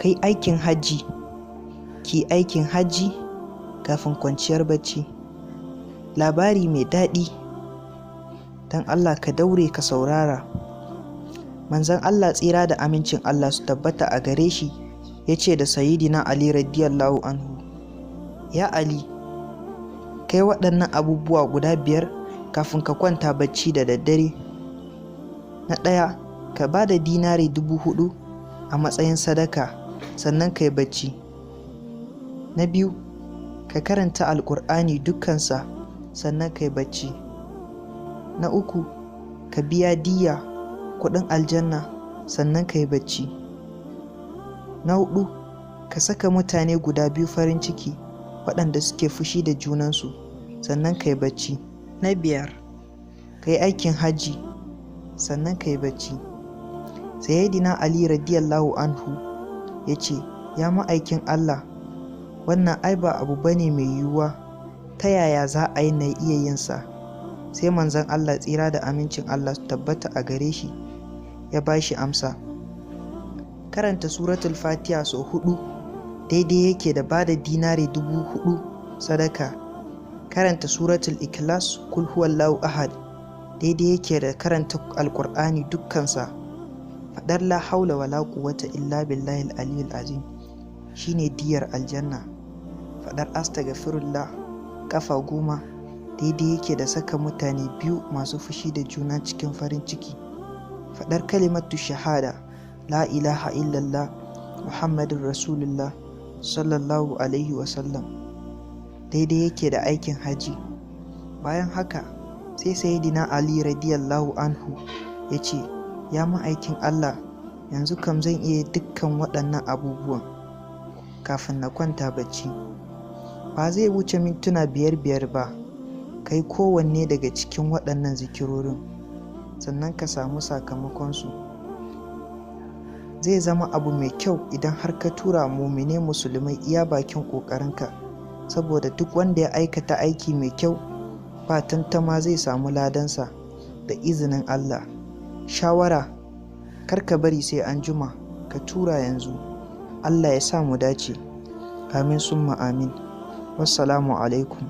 Kai aikin hajji, ki aikin hajji kafin kwanciyar bacci. Labari mai daɗi, don Allah ka daure ka saurara. Manzon Allah tsira da amincin Allah su tabbata a gare shi ya ce da Sayyidina Ali radiyallahu anhu, ya Ali, kai waɗannan abubuwa guda 5 kafin ka kwanta bacci da daddare. Na ɗaya, ka ba da dinari 4,000 a matsayin sadaka sannan ka yi bacci. Na biyu, ka karanta Alƙur'ani dukkansa sannan ka yi bacci. Na uku, ka biya diyya kuɗin aljanna sannan ka yi bacci. Na huɗu, ka saka mutane guda 2 farin ciki waɗanda suke fushi da junansu sannan ka yi bacci. Na biyar, ka yi aikin hajji sannan ka yi bacci. Sayyidina Ali radiyallahu anhu ya ce, ya ma'aikin Allah, wannan ai ba abu bane mai yiwuwa, ta yaya za a yi na iya yin sa? Sai manzon Allah tsira da amincin Allah su tabbata a gare shi ya ba shi amsa. Karanta suratul Fatiha sau 4 daidai yake da ba da dinari 4,000 sadaka. Karanta suratul Ikhlas kul huwallahu ahad daidai yake da karanta Alƙur'ani dukkansa. Faɗar la haula wala quwwata illa billahi al-aliyyil azim shine diyar aljanna. Faɗar astaghfirullah kafa 10 daidai yake da saka mutane 2 masu fushi da juna cikin farin ciki. Faɗar kalimatu shahada la ilaha illallah Muhammadun Rasulullah sallallahu alaihi wasallam daidai yake da aikin haji. Bayan haka sai Sayyidina Ali radiyallahu anhu ya ce, ya ma'aikin Allah, yanzu kam zan iya dukkan waɗannan abubuwan kafin na kwanta bacci. Ba zai wuce mintuna 5-5 ba, kai kowanne daga cikin waɗannan zikirorin sannan ka samu sakamakonsu. Zai zama abu mai kyau idan har ka tura mumine musulmai iya bakin ƙoƙarinka, saboda duk wanda ya aikata aiki mai kyau ba tantama zai samu ladansa da izinin Allah. Shawara, kar ka bari sai an juma, ka tura yanzu. Allah ya sa mu dace. Amin summa amin. Wassalamu alaikum.